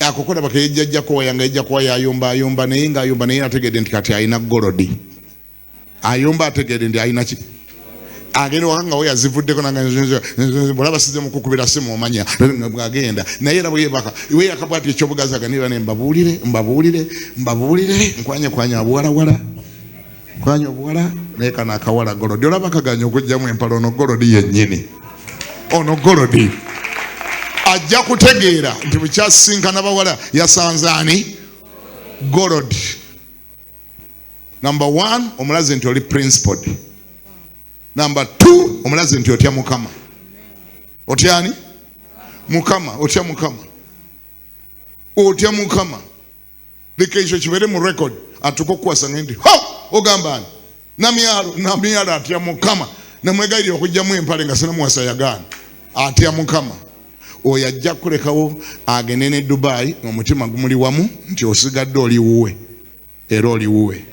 Ako kolaba keyejjajjako waya nga yejja kuwa yayomba ayomba naye nga ayomba naye ategedde nti kati alina golodi ayomba ategedde nti alina ki agenda waka nga we yazivuddeko nangbolaba size mukukubira simu omanya agenda naye era bweyebaka weyakabwa ati ekyobugazi aganiba ne mbabuulire mbabuulire mbabuulire nkwanye kwanya abuwalawala kwanya obuwala naye kano akawala golodi olaba kaganya okugyamu empala ono golodi yennyini ono golodi ajja kutegeera nti bukyasisinkana bawala yasanze ani golodi. Number 1, omulaze nti oli principled. Number 2, omulaze nti otya Mukama. Otya ani? Mukama. Otya Mukama, otya Mukama. Leka ekyo kibeere mu record, atuuka okukwasa nge nti ho ogamba ani? Namyalo, Namyalo atya Mukama. Namwegayirira okugyamu empale nga sinamuwasa yagaana. Atya Mukama. Oyo ajja kukulekawo agende ne Dubai, omutima gumuli wamu nti osigadde oli wuwe era oli wuwe.